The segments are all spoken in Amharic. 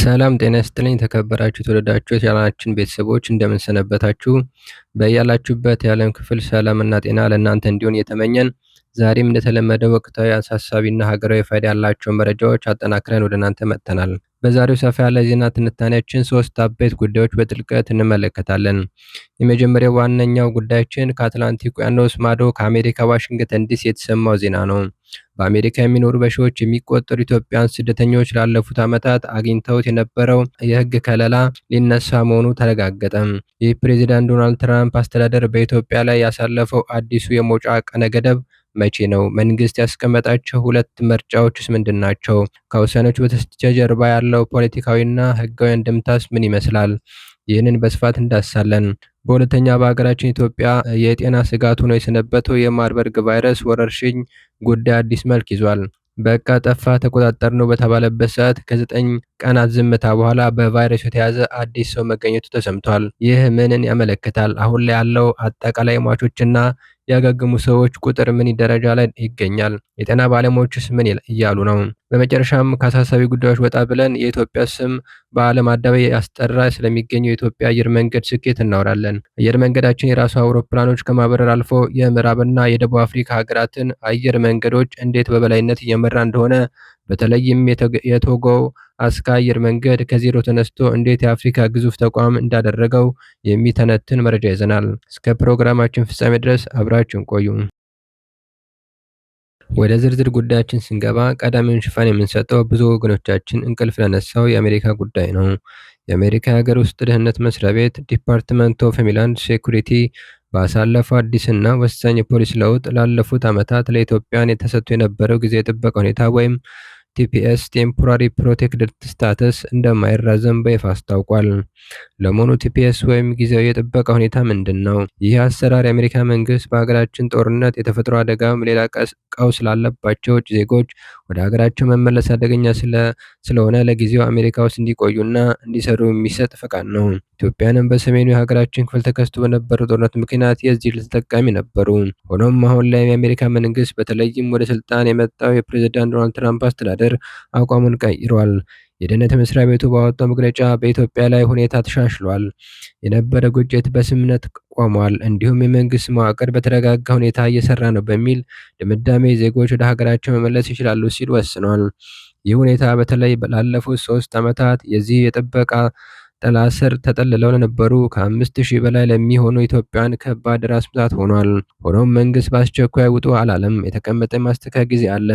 ሰላም ጤና ይስጥልኝ የተከበራችሁ የተወደዳችሁ የቻናላችን ቤተሰቦች፣ እንደምን ሰነበታችሁ? በያላችሁበት የዓለም ክፍል ሰላምና ጤና ለእናንተ እንዲሆን እየተመኘን ዛሬም እንደተለመደው ወቅታዊ፣ አሳሳቢና ሀገራዊ ፋይዳ ያላቸው መረጃዎች አጠናክረን ወደ እናንተ መጥተናል። በዛሬው ሰፋ ያለ ዜና ትንታኔያችን ሶስት አበይት ጉዳዮች በጥልቀት እንመለከታለን። የመጀመሪያው ዋነኛው ጉዳያችን ከአትላንቲክ ውቅያኖስ ማዶ ከአሜሪካ ዋሽንግተን ዲሲ የተሰማው ዜና ነው። በአሜሪካ የሚኖሩ በሺዎች የሚቆጠሩ ኢትዮጵያውያን ስደተኞች ላለፉት ዓመታት አግኝተውት የነበረው የሕግ ከለላ ሊነሳ መሆኑ ተረጋገጠ። ይህ ፕሬዚዳንት ዶናልድ ትራምፕ አስተዳደር በኢትዮጵያ ላይ ያሳለፈው አዲሱ የመውጫ ቀነ ገደብ መቼ ነው? መንግስት ያስቀመጣቸው ሁለት ምርጫዎችስ ምንድን ናቸው? ከውሳኔዎቹ በስተጀርባ ያለው ፖለቲካዊና ሕጋዊ አንድምታስ ምን ይመስላል? ይህንን በስፋት እንዳስሳለን። በሁለተኛ፣ በሀገራችን ኢትዮጵያ የጤና ስጋት ሆኖ የሰነበተው የማርበርግ ቫይረስ ወረርሽኝ ጉዳይ አዲስ መልክ ይዟል። በቃ ጠፋ፣ ተቆጣጠርነው በተባለበት ሰዓት ከ9 ቀናት ዝምታ በኋላ በቫይረሱ የተያዘ አዲስ ሰው መገኘቱ ተሰምቷል። ይህ ምንን ያመለክታል? አሁን ላይ ያለው አጠቃላይ ሟቾችና ያገገሙ ሰዎች ቁጥር ምን ደረጃ ላይ ይገኛል? የጤና ባለሙያዎችስ ምን እያሉ ነው? በመጨረሻም ከአሳሳቢ ጉዳዮች ወጣ ብለን የኢትዮጵያ ስም በዓለም አደባባይ ያስጠራ ስለሚገኘው የኢትዮጵያ አየር መንገድ ስኬት እናወራለን። አየር መንገዳችን የራሱ አውሮፕላኖች ከማብረር አልፎ የምዕራብና የደቡብ አፍሪካ ሀገራትን አየር መንገዶች እንዴት በበላይነት እየመራ እንደሆነ፣ በተለይም የቶጎው አስካ አየር መንገድ ከዜሮ ተነስቶ እንዴት የአፍሪካ ግዙፍ ተቋም እንዳደረገው የሚተነትን መረጃ ይዘናል። እስከ ፕሮግራማችን ፍጻሜ ድረስ አብራችሁን ቆዩ። ወደ ዝርዝር ጉዳያችን ስንገባ ቀዳሚውን ሽፋን የምንሰጠው ብዙ ወገኖቻችን እንቅልፍ ለነሳው የአሜሪካ ጉዳይ ነው። የአሜሪካ የሀገር ውስጥ ደህንነት መስሪያ ቤት Department of Homeland Security ባሳለፈው አዲስና ወሳኝ የፖሊሲ ለውጥ ላለፉት ዓመታት ለኢትዮጵያውያን ተሰጥቶ የነበረው ጊዜያዊ የጥበቃ ሁኔታ ወይም TPS፣ Temporary Protected Status፣ እንደማይራዘም በይፋ አስታውቋል። ለመሆኑ TPS ወይም ጊዜያዊ የጥበቃ ሁኔታ ምንድን ነው? ይህ አሰራር የአሜሪካ መንግስት በሀገራችን ጦርነት፣ የተፈጥሮ አደጋ፣ ሌላ ቀውስ ላለባቸው ዜጎች ወደ ሀገራቸው መመለስ አደገኛ ስለሆነ ለጊዜው አሜሪካ ውስጥ እንዲቆዩና እንዲሰሩ የሚሰጥ ፈቃድ ነው። ኢትዮጵያውያንም በሰሜኑ የሀገራችን ክፍል ተከስቶ በነበረው ጦርነት ምክንያት የዚህ ተጠቃሚ ነበሩ። ሆኖም አሁን ላይ የአሜሪካ መንግስት፣ በተለይም ወደ ስልጣን የመጣው የፕሬዝዳንት ዶናልድ ትራምፕ አስተዳደር፣ አቋሙን ቀይሯል። የደህንነት መስሪያ ቤቱ ባወጣው መግለጫ በኢትዮጵያ ላይ ሁኔታ ተሻሽሏል፣ የነበረ ግጭት በስምምነት ቆሟል፣ እንዲሁም የመንግስት መዋቅር በተረጋጋ ሁኔታ እየሰራ ነው በሚል ድምዳሜ ዜጎች ወደ ሀገራቸው መመለስ ይችላሉ ሲል ወስኗል። ይህ ሁኔታ በተለይ ላለፉት 3 ዓመታት የዚህ የጥበቃ ጥላ ስር ተጠልለው ለነበሩ ከ5,000 በላይ ለሚሆኑ ኢትዮጵያውያን ከባድ ራስ ምታት ሆኗል። ሆኖም መንግስት በአስቸኳይ ውጡ አላለም። የተቀመጠ የማስተካከያ ጊዜ አለ።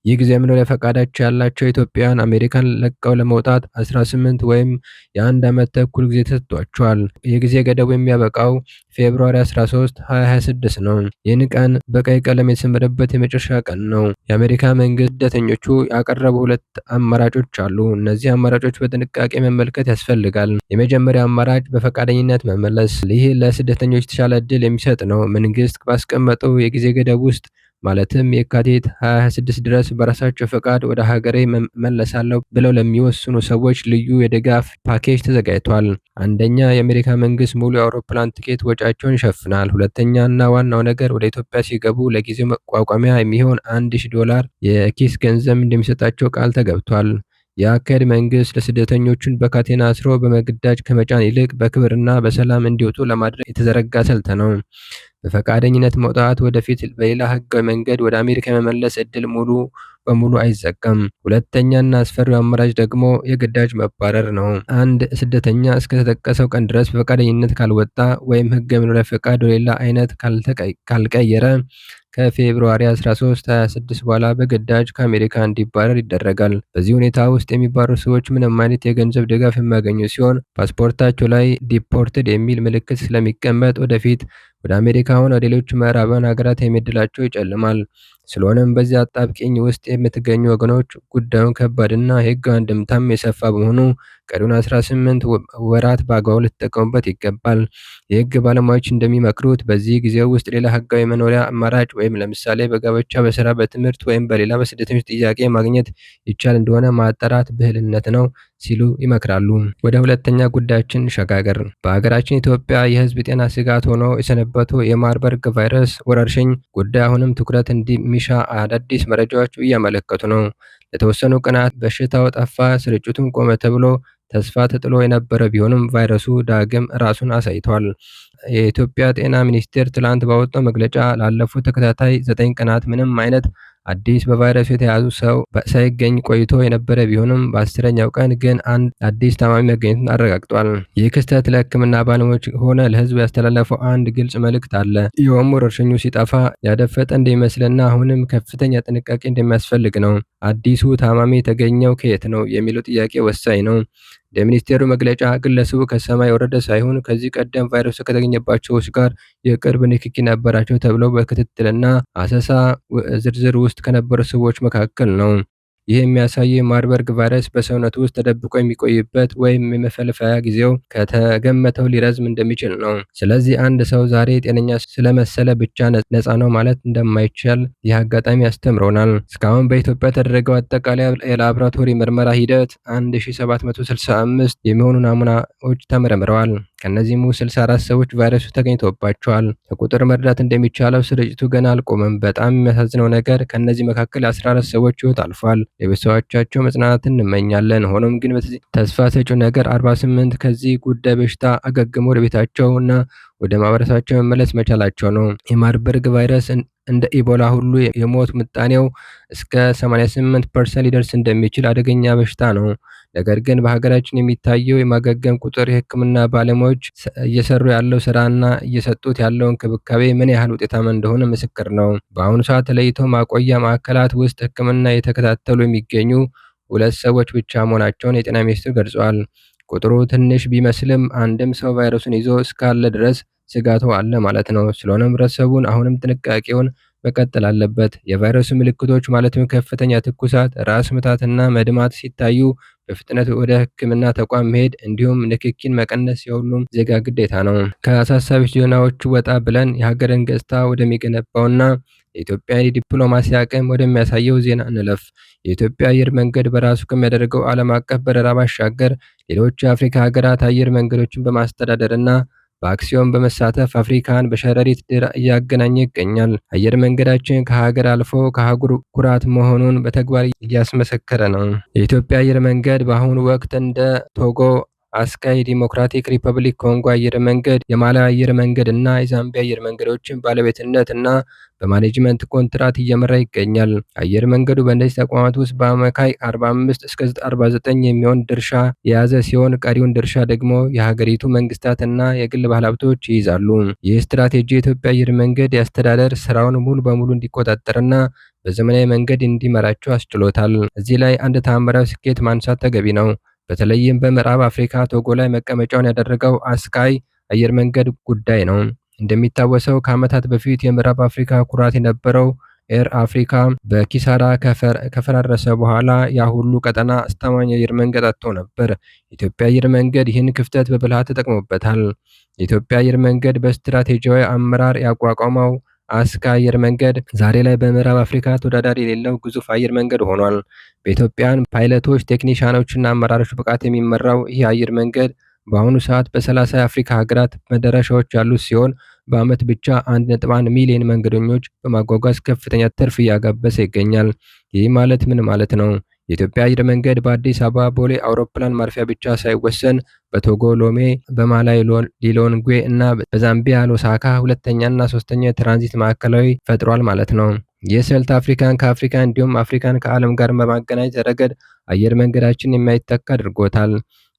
ይህ ጊዜ የመኖሪያ ፈቃዳቸው ያላቸው ኢትዮጵያውያን አሜሪካን ለቀው ለመውጣት 18 ወይም የአንድ ዓመት ተኩል ጊዜ ተሰጥቷቸዋል። የጊዜ ገደቡ የሚያበቃው February 13 2026 ነው። ይህን ቀን በቀይ ቀለም የተሰመረበት የመጨረሻ ቀን ነው። የአሜሪካ መንግስት ስደተኞቹ ያቀረቡ ሁለት አማራጮች አሉ። እነዚህ አማራጮች በጥንቃቄ መመልከት ያስፈልጋል። የመጀመሪያው አማራጭ በፈቃደኝነት መመለስ። ይህ ለስደተኞች የተሻለ ዕድል የሚሰጥ ነው። መንግስት ባስቀመጠው የጊዜ ገደብ ውስጥ፣ ማለትም የካቲት 2026 ድረስ፣ በራሳቸው ፈቃድ ወደ ሀገሬ እመለሳለሁ ብለው ለሚወስኑ ሰዎች ልዩ የድጋፍ ፓኬጅ ተዘጋጅቷል። አንደኛ፣ የአሜሪካ መንግስት ሙሉ የአውሮፕላን ትኬት ወጪያቸውን ይሸፍናል። ሁለተኛ እና ዋናው ነገር ወደ ኢትዮጵያ ሲገቡ ለጊዜው መቋቋሚያ የሚሆን $1,000 የኪስ ገንዘብ እንደሚሰጣቸው ቃል ተገብቷል። የአካሄድ መንግስት ለስደተኞቹን በካቴና አስሮ በመግዳጅ ከመጫን ይልቅ በክብርና በሰላም እንዲወጡ ለማድረግ የተዘረጋ ስልት ነው። በፈቃደኝነት መውጣት ወደፊት በሌላ ህጋዊ መንገድ ወደ አሜሪካ የመመለስ እድል ሙሉ በሙሉ አይዘጋም። ሁለተኛና አስፈሪው አማራጭ ደግሞ የግዳጅ መባረር ነው። አንድ ስደተኛ እስከተጠቀሰው ቀን ድረስ በፈቃደኝነት ካልወጣ ወይም ህጋዊ መኖሪያ ፈቃድ ወደ ሌላ አይነት ካልቀየረ ከ February 13 26 በኋላ በግዳጅ ከአሜሪካ እንዲባረር ይደረጋል። በዚህ ሁኔታ ውስጥ የሚባረሩ ሰዎች ምንም አይነት የገንዘብ ድጋፍ የማያገኙ ሲሆን ፓስፖርታቸው ላይ deported የሚል ምልክት ስለሚቀመጥ ወደፊት ወደ አሜሪካ ሆነ ወደ ሌሎች ምዕራባውያን ሀገራት የመሄድ ዕድላቸው ይጨልማል። ስለሆነም በዚህ አጣብቂኝ ውስጥ የምትገኙ ወገኖች፣ ጉዳዩን ከባድና የህጋዊ አንድምታም የሰፋ በመሆኑ ቀሪውን 18 ወራት በአግባቡ ልትጠቀሙበት ይገባል። የህግ ባለሙያዎች እንደሚመክሩት በዚህ ጊዜ ውስጥ ሌላ ህጋዊ መኖሪያ አማራጭ ወይም ለምሳሌ በጋብቻ፣ በስራ፣ በትምህርት ወይም በሌላ በስደተኞች ጥያቄ ማግኘት ይቻል እንደሆነ ማጣራት ብልህነት ነው ሲሉ ይመክራሉ። ወደ ሁለተኛ ጉዳያችን እንሸጋገር። በሀገራችን ኢትዮጵያ የህዝብ ጤና ስጋት ሆኖ የሰነበተው የማርበርግ ቫይረስ ወረርሽኝ ጉዳይ አሁንም ትኩረት እንደሚሻ አዳዲስ መረጃዎች እያመለከቱ ነው። ለተወሰኑ ቀናት በሽታው ጠፋ፣ ስርጭቱም ቆመ ተብሎ ተስፋ ተጥሎ የነበረ ቢሆንም ቫይረሱ ዳግም ራሱን አሳይቷል። የኢትዮጵያ ጤና ሚኒስቴር ትላንት ባወጣው መግለጫ ላለፉት ተከታታይ 9 ቀናት ምንም አይነት አዲስ በቫይረሱ የተያዙ ሰው ሳይገኝ ቆይቶ የነበረ ቢሆንም በ10ኛው ቀን ግን አንድ አዲስ ታማሚ መገኘቱን አረጋግጧል። ይህ ክስተት ለሕክምና ባለሙያዎች ሆነ ለሕዝብ ያስተላለፈው አንድ ግልጽ መልእክት አለ። ይኸውም ወረርሽኙ ሲጠፋ ያደፈጠ እንደሚመስልና አሁንም ከፍተኛ ጥንቃቄ እንደሚያስፈልግ ነው። አዲሱ ታማሚ የተገኘው ከየት ነው የሚለው ጥያቄ ወሳኝ ነው። እንደ ሚኒስቴሩ መግለጫ ግለሰቡ ከሰማይ የወረደ ሳይሆን ከዚህ ቀደም ቫይረሱ ከተገኘባቸው ሰዎች ጋር የቅርብ ንክኪ ነበራቸው ተብለው በክትትልና አሰሳ ዝርዝር ውስጥ ከነበሩ ሰዎች መካከል ነው። ይህ የሚያሳየው የማርበርግ ቫይረስ በሰውነት ውስጥ ተደብቆ የሚቆይበት ወይም የመፈልፈያ ጊዜው ከተገመተው ሊረዝም እንደሚችል ነው። ስለዚህ አንድ ሰው ዛሬ ጤነኛ ስለመሰለ ብቻ ነፃ ነው ማለት እንደማይቻል ይህ አጋጣሚ ያስተምረናል። እስካሁን በኢትዮጵያ የተደረገው አጠቃላይ የላብራቶሪ ምርመራ ሂደት 1765 የሚሆኑ ናሙናዎች ተመርምረዋል። ከእነዚህም ውስጥ 64 ሰዎች ቫይረሱ ተገኝቶባቸዋል። ከቁጥር መረዳት እንደሚቻለው ስርጭቱ ገና አልቆመም። በጣም የሚያሳዝነው ነገር ከእነዚህ መካከል 14 ሰዎች ሕይወት አልፏል። ለቤተሰቦቻቸው መጽናናትን እንመኛለን። ሆኖም ግን ተስፋ ሰጪው ነገር 48 ከዚህ ጉዳይ በሽታ አገግመው ወደ ቤታቸው እና ወደ ማህበረሰባቸው መመለስ መቻላቸው ነው። የማርበርግ ቫይረስ እንደ ኢቦላ ሁሉ የሞት ምጣኔው እስከ 88% ሊደርስ እንደሚችል አደገኛ በሽታ ነው። ነገር ግን በሀገራችን የሚታየው የማገገም ቁጥር የሕክምና ባለሙያዎች እየሰሩ ያለው ስራና እየሰጡት ያለው እንክብካቤ ምን ያህል ውጤታማ እንደሆነ ምስክር ነው። በአሁኑ ሰዓት ተለይቶ ማቆያ ማዕከላት ውስጥ ሕክምና እየተከታተሉ የሚገኙ ሁለት ሰዎች ብቻ መሆናቸውን የጤና ሚኒስቴር ገልጿል። ቁጥሩ ትንሽ ቢመስልም አንድም ሰው ቫይረሱን ይዞ እስካለ ድረስ ስጋቱ አለ ማለት ነው። ስለሆነም ህብረተሰቡን አሁንም ጥንቃቄውን መቀጠል አለበት። የቫይረሱ ምልክቶች ማለትም ከፍተኛ ትኩሳት፣ ራስ ምታትና መድማት ሲታዩ በፍጥነት ወደ ሕክምና ተቋም መሄድ እንዲሁም ንክኪን መቀነስ የሁሉም ዜጋ ግዴታ ነው። ከአሳሳቢ ዜናዎቹ ወጣ ብለን የሀገርን ገጽታ ወደሚገነባውና የኢትዮጵያን የዲፕሎማሲ አቅም ወደሚያሳየው ዜና እንለፍ። የኢትዮጵያ አየር መንገድ በራሱ ከሚያደርገው ዓለም አቀፍ በረራ ባሻገር ሌሎች የአፍሪካ ሀገራት አየር መንገዶችን በማስተዳደርና በአክሲዮን በመሳተፍ አፍሪካን በሸረሪት ድር እያገናኘ ይገኛል። አየር መንገዳችን ከሀገር አልፎ ከአህጉር ኩራት መሆኑን በተግባር እያስመሰከረ ነው። የኢትዮጵያ አየር መንገድ በአሁኑ ወቅት እንደ ቶጎ አስካይ፣ ዲሞክራቲክ ሪፐብሊክ ኮንጎ አየር መንገድ፣ የማላዊ አየር መንገድ እና የዛምቢያ አየር መንገዶችን ባለቤትነት እና በማኔጅመንት ኮንትራት እየመራ ይገኛል። አየር መንገዱ በእነዚህ ተቋማት ውስጥ በአማካይ 45 እስከ 49 የሚሆን ድርሻ የያዘ ሲሆን ቀሪውን ድርሻ ደግሞ የሀገሪቱ መንግስታት እና የግል ባለሀብቶች ይይዛሉ። ይህ ስትራቴጂ የኢትዮጵያ አየር መንገድ የአስተዳደር ስራውን ሙሉ በሙሉ እንዲቆጣጠርና በዘመናዊ መንገድ እንዲመራቸው አስችሎታል። እዚህ ላይ አንድ ተአምራዊ ስኬት ማንሳት ተገቢ ነው። በተለይም በምዕራብ አፍሪካ ቶጎ ላይ መቀመጫውን ያደረገው አስካይ አየር መንገድ ጉዳይ ነው። እንደሚታወሰው ከዓመታት በፊት የምዕራብ አፍሪካ ኩራት የነበረው ኤር አፍሪካ በኪሳራ ከፈራረሰ በኋላ ያ ሁሉ ቀጠና አስተማማኝ አየር መንገድ አጥቶ ነበር። የኢትዮጵያ አየር መንገድ ይህን ክፍተት በብልሃት ተጠቅሞበታል። የኢትዮጵያ አየር መንገድ በስትራቴጂያዊ አመራር ያቋቋመው አስካ አየር መንገድ ዛሬ ላይ በምዕራብ አፍሪካ ተወዳዳሪ የሌለው ግዙፍ አየር መንገድ ሆኗል። በኢትዮጵያን ፓይለቶች፣ ቴክኒሽያኖችና አመራሮች ብቃት የሚመራው ይህ አየር መንገድ በአሁኑ ሰዓት በ30 የአፍሪካ ሀገራት መዳረሻዎች ያሉት ሲሆን በዓመት ብቻ 1.1 ሚሊዮን መንገደኞች በማጓጓዝ ከፍተኛ ትርፍ እያጋበሰ ይገኛል። ይህ ማለት ምን ማለት ነው? የኢትዮጵያ አየር መንገድ በአዲስ አበባ ቦሌ አውሮፕላን ማረፊያ ብቻ ሳይወሰን በቶጎ ሎሜ፣ በማላዊ ሊሎንግዌ እና በዛምቢያ ሉሳካ ሁለተኛ እና ሶስተኛ የትራንዚት ማዕከላዊ ፈጥሯል ማለት ነው። ይህ ስልት አፍሪካን ከአፍሪካ እንዲሁም አፍሪካን ከዓለም ጋር በማገናኘት ረገድ አየር መንገዳችን የማይተካ አድርጎታል።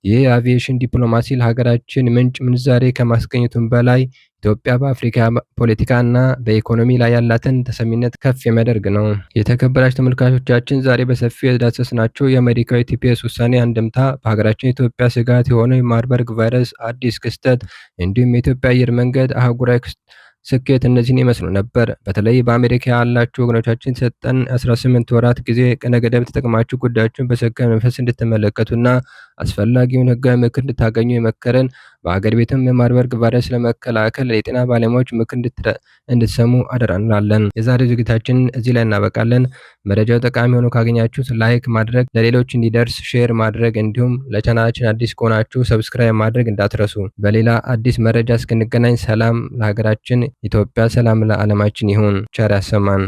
ይህ የአቪዬሽን ዲፕሎማሲ ለሀገራችን ምንጭ ምንዛሬ ከማስገኘቱም በላይ ኢትዮጵያ በአፍሪካ ፖለቲካ እና በኢኮኖሚ ላይ ያላትን ተሰሚነት ከፍ የሚያደርግ ነው። የተከበራችሁ ተመልካቾቻችን፣ ዛሬ በሰፊው የዳሰስናቸው የአሜሪካው የ TPS ውሳኔ አንድምታ፣ በሀገራችን ኢትዮጵያ ስጋት የሆነው የማርበርግ ቫይረስ አዲስ ክስተት እንዲሁም የኢትዮጵያ አየር መንገድ አህጉራዊ ስኬት እነዚህን ይመስሉ ነበር። በተለይ በአሜሪካ ያላችሁ ወገኖቻችን የተሰጠን 18 ወራት ጊዜ ቀነ ገደብ ተጠቅማችሁ ጉዳዮችን በሰከነ መንፈስ እንድትመለከቱና አስፈላጊውን ሕጋዊ ምክር እንድታገኙ የመከረን፣ በሀገር ቤትም የማርበርግ ቫይረስ ለመከላከል የጤና ባለሙያዎች ምክር እንድትሰሙ አደራ እንላለን። የዛሬው ዝግጅታችን እዚህ ላይ እናበቃለን። መረጃው ጠቃሚ ሆኖ ካገኛችሁት like ማድረግ፣ ለሌሎች እንዲደርስ share ማድረግ እንዲሁም ለቻናላችን አዲስ ከሆናችሁ subscribe ማድረግ እንዳትረሱ። በሌላ አዲስ መረጃ እስክንገናኝ ሰላም ለሀገራችን ኢትዮጵያ፣ ሰላም ለዓለማችን ይሁን። ቸር ያሰማን።